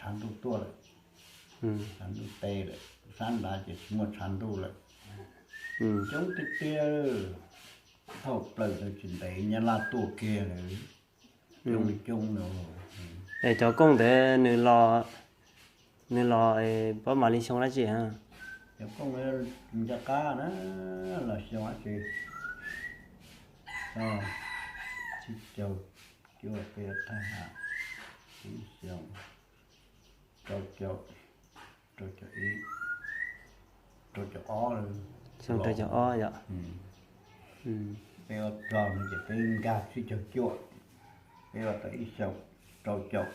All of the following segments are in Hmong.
tshav ntuj tuaj lawm, tshav ntuj te lawm, sab nrad ces tsis muaj tshav ntuj lawm. Coob tiag tiag, dhau plaws rau tsis ntev Nyab Laj tuaj kiag lawm. Coob li coob no. Es cov kooj ntawd nws los, nws los pab mam li xyoo dab tsi? Cov kooj nco qab na, los xyoo dab tsi? Tsib caug cuaj peb thaj ham, ib xyoo, rau caum, rau caum ib, rau caum ob, xyoo rau caum ob yom. Peb ua rog no ces peb nkag tsib caug cuaj, peb ua tau ib xyoo, rau caum,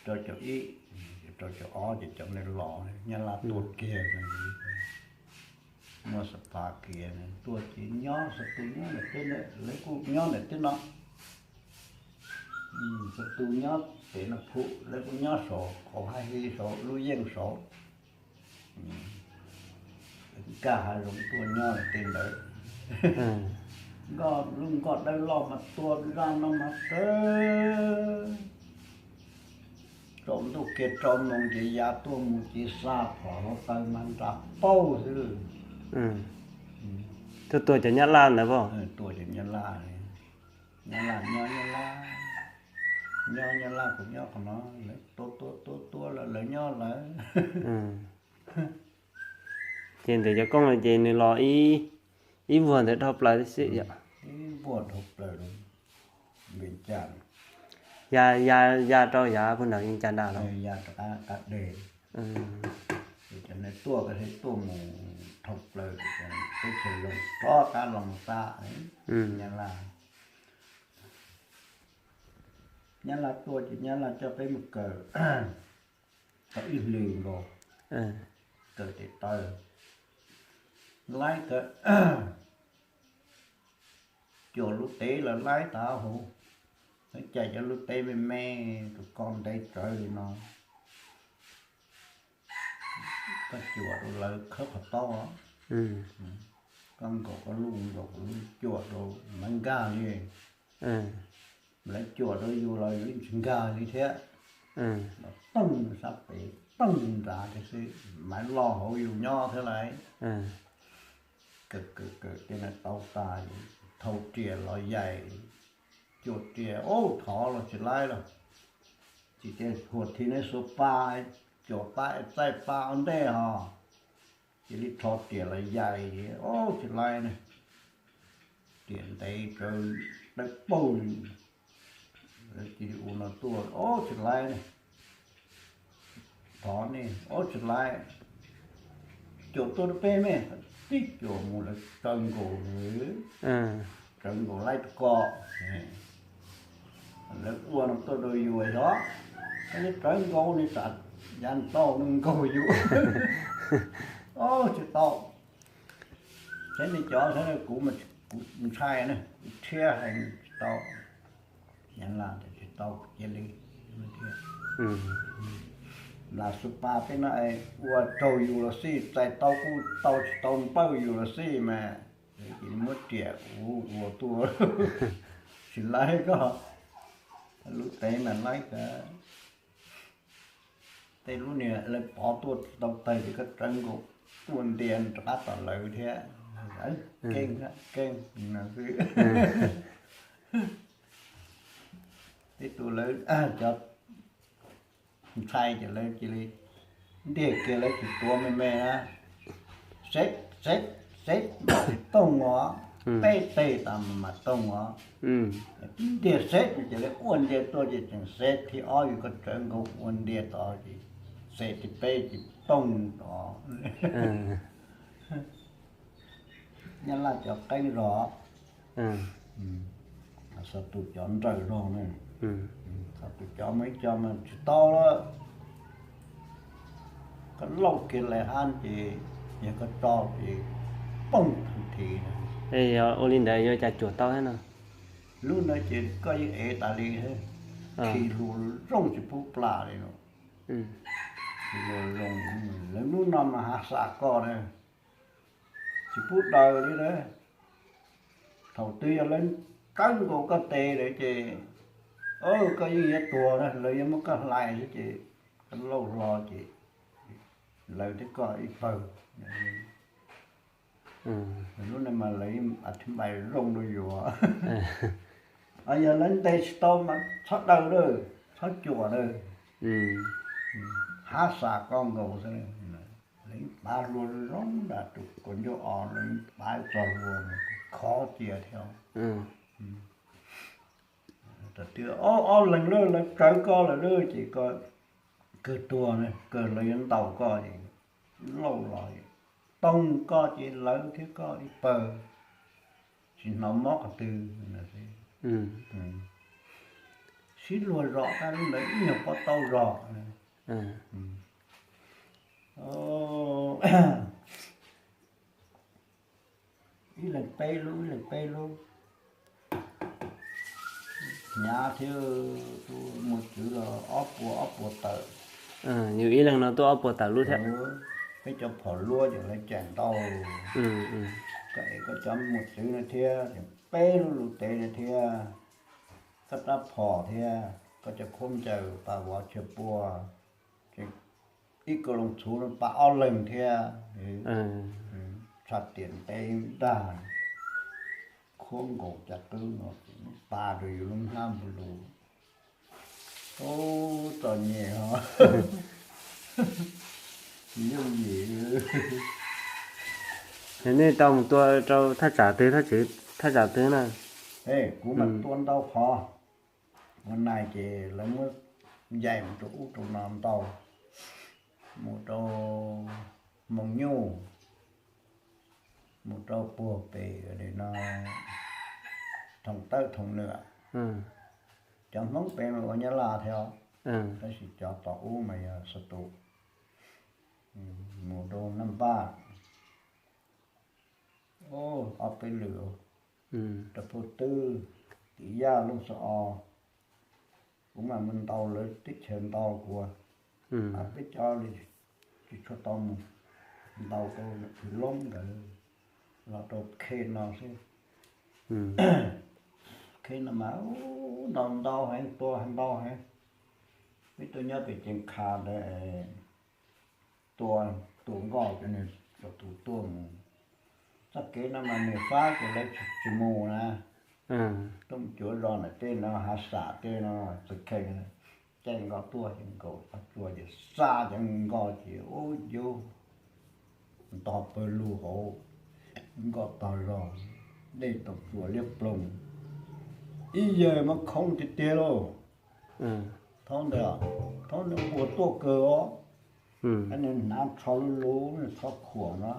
rau caum ib, rau caum ob ces cov ne los Nyab Laj tuaj kiag, muaj xab pha kiag, tuaj ces nyob xab tus nyob ntawm teb, lawv kuj nyob ntawm teb no. Xab tus nyob pem no phuj, lawv kuj nyob saud, qhov hav hi saud, lub yeej saud. Nkag hav zoov tuaj nyob tej ntawd, nkoj lub nkoj dawb loj mas tuaj zaj no mas tawv. Tsaus ntuj kiag rau moos ces ya tuaj mus ces xa phom hluav taws mas nra pauj xwb. Tuaj tua cov Nyab Laj ntawd as? Tua cov Nyab Laj, Nyab Laj nyob Nyab Laj, nyob Nyab Laj kuv nyob qhov no, lawv tua tua tua tua lawm lawv nyob lawv. Ces ntawm cov kooj no ces nws los ib vuag ntawd dhau plaws xwb yom. Ib vuag dhau plaws, Vias Cas, ya, ya rau yav puag nram Vias Cas nram los, ya rov qab deg. Ces cov neeg tuaj ko thiaj tuaj mus dhau plaws teb chaws zoo rov qab los mus tab Nyab Laj. Nyab Laj tuaj ces Nyab Laj coj peb mus kaw tau ib hlis nkaus, kaw tes taw, laib kawg. Cuam lub tev los laib tas huv, lawv cais cov lub tev me me, tus ko ntev tsawv li no, koj cuam rau lawv khawb qhov taub, koj nkaum koj lub, nkaum kuv lub, cuam rau lawv nkag li. Lawv cuam rau yus los yus yeej tsis nkag li thiab. Los toog sab pem, toog nrad thiab xwb, maiv loj hauv yus nyob thiab lauj. Kawm kawm kawm tej no tau tas, thau riam los yaim, cuam riam ub thov los tsis laib los, tsis ces huam thi neb xuas pa, cuam pa txaij pa ua ntej hos, cia li rho riam los yaim, ub tsis laib ne, riam ntev tsawv dawb paug li. Cia li ua no tuaj, ub tsis laib ne, thov ne, ub tsis laib, cuam tuaj rau peb me, tib cuam mus lawv tsawv nkaus, tsawv nkaus laib rau koj. Lawv ua no tuaj rau yus xyov, tsawv nkaus ne, tsam yav tau nkaus yus. Ub tsis tau, saib nej cov saib, kuv mas kuv ntshai na, kuv rhiab heev tsis tau. Nyab Laj tias tsis tau cia li thiab. Lam xuas pa tej no ua raug yus los xij, txais tau kuj tau, tsis tau npawj yus los xij mas, ces muab riam ua tuaj, tsis laib koj. Lub tev mas laib kawg. Tej lub niag lawv pov tuaj tsis tau tawg ces koj tsawv nkaus ua ntia rov qab tom lawv thiab. Keej, keej no xwb. Tej tus lawv cov ntshai ces lawv cia li ntiag kiag, lawv tsis tuav me me na. Xeb, xeb, xeb mas tsis toog os, peb teg tas mas toog os. Ntiag xeb ces lawv ua ntia tuaj ces tseem xeb thib ob, yus koj tsawv nkaus ua ntia tod ces xeb thib peb ces toog tod. Nyab Laj cov qeeb zog, xov tus cov nrawm zog na, xov tus cov muaj ib co mas tsis tau lawm. Koj lauj kiag lais hab ces yog koj tso ces pooj tag thiv. Yog ua li ntawd yuav cas cuam tau thiab no? Lub no ces koj yeej ev tas li, khi hlua zoo tsis pub plam li no. Lawv lub no mas hav xav koj na, tsis pub daws li na. Thaum twg yog lawv kawb nkaus koj tes lawm ces Koj yeej yuav tuag na, lawv yuav muab koj hlais xwb ces koj lauj hlo ces lawv thiab koj ib pawg. Lub no mas lawv yeej a thib npai zoo rau yus. Yog lawv ntes tsis tau mas txhob daws lawm, txhob cuam lawm. Hab xa koj nkaus xwb. Lawv yeej pav hlua zoo nram tus kaum ncauj os, lawv yeej pav txog hlua, khov cia thiab. Thaum twg ob ob leeg lawm lawv tsawv koj lawm ces koj kawg tuag, kawg lawv yuav ntaus koj ces lauj los toog koj ces lawv thiab koj ib pawg, tsis hnov mob qhov twg. Sib luag zos, tab lub ntawd ib nyuag pob tau zog. Ib leeg peb lub, ib leeg peb lub. Hnyav thiab, tus muaj tswv los ob puas ob puas tawm. Yus ib leeg no tuaj ob puas tawm lub thiab. Peb cov phom luab ces lawv cais ntau. Koj es koj cov muaj tswv no thiab, peb lub lus tev no thiab, koj rab phom thiab koj cov khaub ncaws pas vov chaw pua, ib ko loo txhuv no pas ob leeg thiab. Tshaj tiam ntev dag, khuab nkaus cov qwb no pas rau yus lub hnab npau lus. Ub, txom nyem os. Tsis yooj yim. Nej tau mus tua rau thaj tsam twg, thaj tsam twg na? Kuv mas tua ntau qhov. Ua nais ces lawv muab ncaim mus rau ub rau no ntau, mus rau Moos Nyuj, mus rau puag pem li no, Thoom Tawb Thoom Nwam. Cov Hmoob pem mas ua Nyab Laj thiab, tab sis cov tom ub mas yog Xa Tus. Mus rau Naj Npaj, ob peb lwm, rau Phaj Twb, Tim Yaj, Looj Xo O. Kuv mas mus ntaus lawv teb chaws ntau, kuv peb cov li tsis tshua tau mus, ntaus rau Phwv Loob ntawd, los rau Khej no xwb. Khej no mas ntaus ntau heev, tua ntau heev. Peb tuaj nyob pem Cees Khas ntawd, tua, tua nkoj cov niag tus tuaj mus. Txoj kev no mas nws fab ces lawv tsis mus na. Tuaj mus cuav zos ntawm tej no, Hav Sam tej no, txawm kheej caij nkoj tuaj ces nkaus qhov tsua ces xa cov nkoj ces ub yub ntog pawg lug hauv, nkoj tog zog, dej toom tsuas liab ploog, ib yawg mas khoov tiag tiag lauj. Thaum ntawd, thaum ntawd npua tuaj kawg os, nws hnav tsho lub lub, nws tsho khuam no,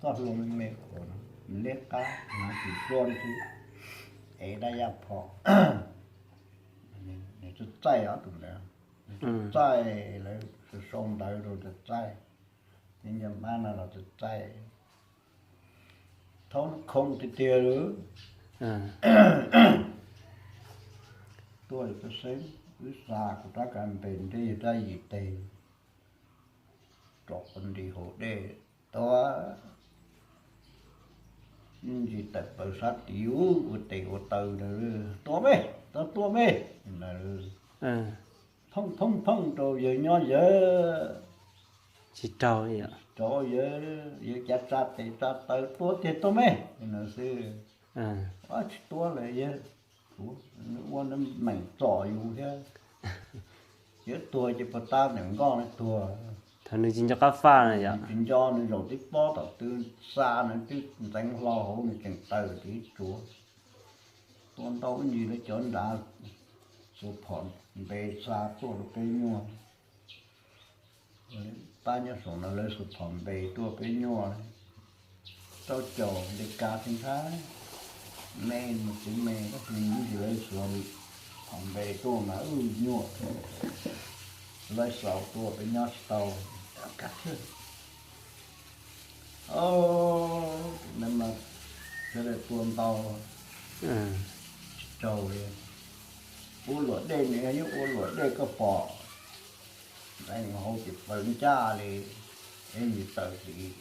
txoj hlua me me khuam no, liab qab, hnav tsis hlua li xwb, ev dab yaj phom, nws txawj txaij os tus ntawd, txaij lawv sau ntawv rau txawj txaij, nyob mab no los txawj txaij. Thaum khoov tiag tiag li. Tuaj li peb xeeb, wb xa kuv rab kav ntes nreb yog rab yim teg, rov qab nti hauv dej, tuaj ntsis tawm plaws sab tid ub, ua tes ua taw ntawd, tua me, tau tua me, ntawd, thooj thooj thooj rau yawg nyob yawg, tsis raug, rau yawg, yawg cav tsa tes tsa taw tua tiag tua me, ntawd xwb. Tsis tua lawm yawg, ua meem txom yus thiab. Yawg tuag ces puas tab ntawm nkoj no tuag. Thaum nws tsis nco qab faj na yom. Tsis nco, nws zaum tib pob tom twg xa nws twb ntxeev hlo hauv nws tseem taws tiv tsuav. Tua ntau ib ntsis lawv cov nrad xuas phom npe xa tuaj rau peb nyuaj. Pab nyob saum no lawv xuas phom npe tuaj peb nyuaj, rau caum npe kas tsis ntshai, me mus txiv me tab sis ib ntsis lawv xuas phom npe tuaj mas wb nyuaj, lawv xaus tuaj peb nyob tsis tau. Tus no mas sawv daws tua ntau tsis raug li. Ua luam dej nws yeej ua luam dej koj pom, ntxeev hauv ces plaws ncaj li, ib ntsis taws tid,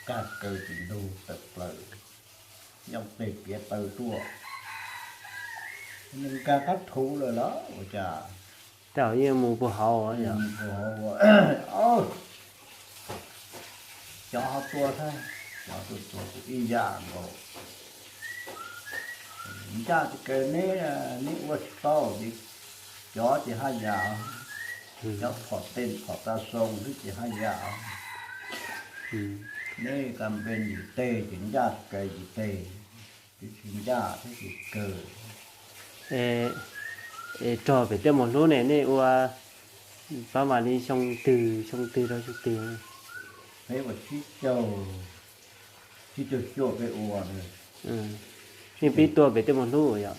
kag kaw tim ntug tawm plaws, nyob peg piav taw tuaj. Nws nkag qab thuv lawm los ua cas? Tej zaum yeej mus puag hauv. Cov ho tua thiab, cov tua tua kuv ib yam nkaus. Ncaj tsis kaw neb, neb ua tsis tau, cov ces haj yam, cov phom tej phom tas xoo xwb ces haj yam. Neb ka npe yim teg ces ncaj tsis kaw yim teg, twb tsis ncaj thiab tsis kaw. Es rog pem Tiaj Mus Hlub ne nej ua pab mam li xyoo twg, xyoo twg rau xyoo twg? Peb ua tsib caug, tsib caug cuaj peb ua. Nej pib tua pem Tiaj Mus Hlub yom?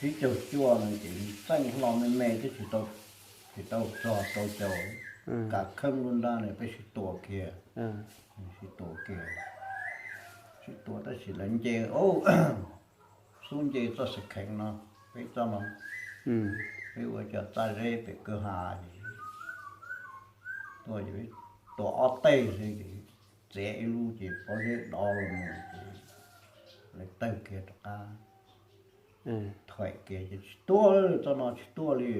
Tsib caug cuaj no ces txeej hlo me me thiab tsis tau, tsis tau txog rau caum, kav kheeb lub nrab ne peb sib tua kiag, sib tua kiag, sib tua tab sis lawv nce, xub nce txoj xav kheev no, peb txoj no, peb ua cov txaj zeb pem kwj ha, tuaj, tua ob teg xwb ces txiav ib lub ces pob zeb dov los mus ces lawv tawg kiag rov qab, thuam kiag ces tsis tuaj, txoj no tsis tuaj li.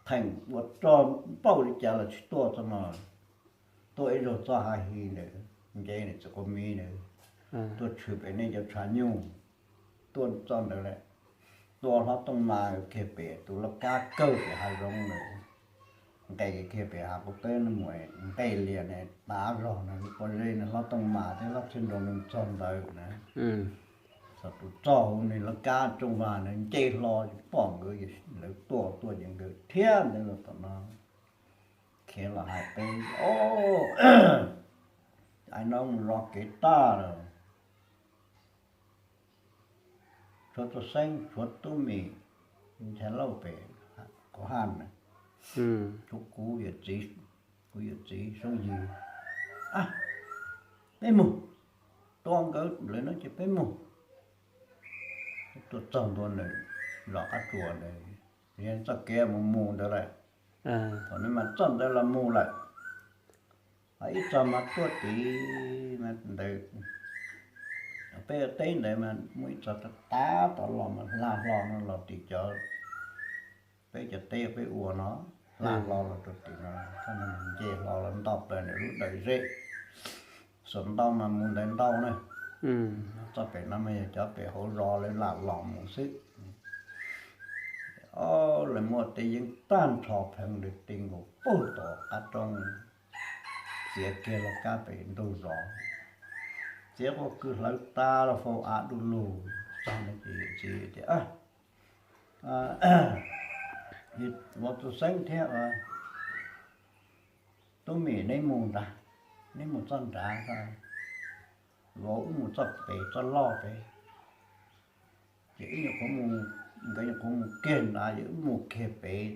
Theem ua rog npaum li cas los tsis tuaj txoj no. Tuaj ib zaug txoj ha hi ntawd, nce ntawm txiv quav miv ntawd, tuaj tshwm pem nej cov tshav nyuj, tuaj txoj ntawd lawm. Tua hlob Tooj Mas kiag pem tus laj kab kawg pem hav zoov ntawd, nqes kiag pem hav qub teb mus, nqes lias ne tav zog no, lub pob zeb no hlob Tooj Mas thiab hlob Txhiaj Nroos nws txog ntawd na. Txog tus txog hauv nws laj kab tsooj vag na nce hlo pom nkawd, lawv tuaj tuaj ces nkawd thiab ntawd los tom no khiav los hais peb, o, ai no mus zov kev tag lawm. Tshuav Txooj Xeeb, tshuav Tub Mim, Nchaiv Lauj pem Qhov Haj na, tshuav kuv yawm txiv, kuv yawm txiv Soob Yig. Peb mus, tua nkawd lawm no ces peb mus. Tuaj txog ntua nws zos qab tsuas ntawd, yog txoj kev mus mus ntawd lawm. Thaum no mas txoj ntawd los mus lawm. Ho ib txoj mas tuaj tim ntawd, peb teb ntawd mas muaj ib txoj tav tod los mas hla hlo no los tim cov, peb cov teb peb ua no, hla hlo los rau tim no, nce hlo los nto plaws ntawm lub dawm zeb. Saum ntau mas mus ntawd ntau na. Txoj pem no mas yog cov pem hauv zos lawv lam los mus xwb. O, lawv muaj teb yeeb tag nrho pheev lawv ti nkaus puag tom qab roob, txiav kiag laj kab pem ntug zos, txiav quaj kwv hlawv tas los faus av du lug. Txog no ces yawm txiv tias, Vauv Txooj Xeeb thiab Tub Mim, neb mus nrad, neb mus txoj nrad, vauv wb mus txoj pem txoj loj pem. Ces wb nyuam qhuav mus, nkawd nyuam qhuav mus kiag nrad, ces wb mus kiag pem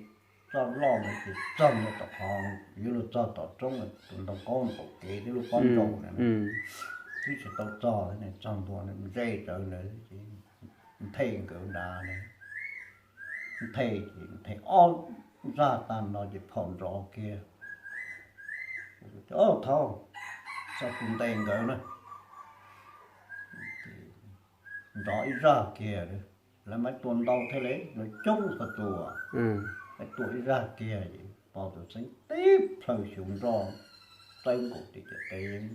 txoj loj ntawd ces txog ntua tom qhov yuav luag txog tom roob, tus ntoo qaub npaum kev thiab lub pob ntsau na, twb tsis tau txog, txog ntua ze rawv ntawd ces nthe nkawd nrad na. Nthe ces nthe ob zaj tag no ces phom nrov kiag. Thaub, txog tus ntes nkawd na, nrov ib zaj kiag, lawv mas tua ntau thiab li, lawv coob txog tua, lawv tua ib zaj kiag, Vauv Txooj Xeeb tib plhaw xyuv nroj tawb nkaus tim cov teb yeeb,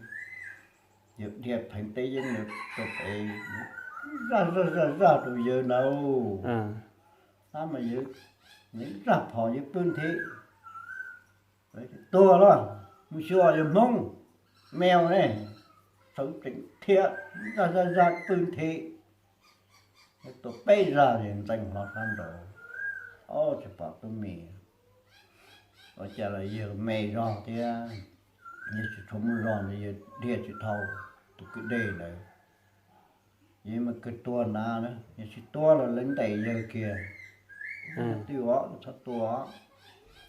yawg dhia pheev teb yeeb ntawd rau pem, zaj zaj zaj zaj rau yawg ntawd. Tab mas yawg, nws zaj phom yawg pw nthi. Tuag los mus xyuas yawg Hmoob, meo ne, sawv tsees thiab zaj zaj zaj pw nthi. Tua peb zaj ntxeev hlo sab nraud, o, tsis pom Tub Mim. Ua cas los yawg me zog thiab, yawg tsis tshua muaj zog ntawd yawg dhia tsis dhau tus kwj deg ntawd. Yawg mas kawg tuag nrad na, yawg tsis tuag los lawv ntes yawg kiag. Twb ua txhob tua,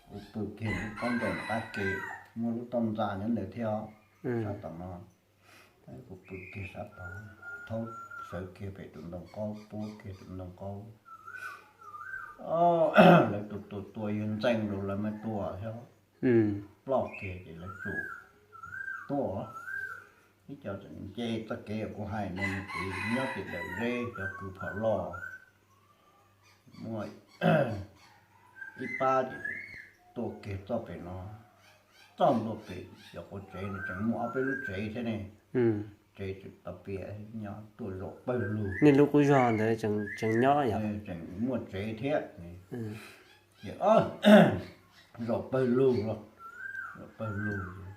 kuv pw kiag lub pob ntoos qab ke, muaj lub toj ntxas nyob ntawd thiab, sab tom no. Kuv pw kiag sab tod, thaub sawv kiag pem tus ntoo qaub, puab kiag tus ntoo qaub. Lawv tus tua tua yawg ntxeev rau lawv mas tua thiab, ploj kiag ces lawv tsum tuaj. Ib co nce txoj kev uas kuv hais no mus tid nyob tim dawm zeb cov kws phom loj, muaj ib pab ces tuaj kiag txoj pem no, txoj ntua pem xyov qhov tsev no tseem muaj ob peb lub tsev thiab ne. Tsev tseem pas pias nyob tuaj zaum pawg lug. Nej lub qub zog ntawd tseem nyob yom? Tseem muaj tsev thiab. Ces zaum pawg lug, zaum pawg lug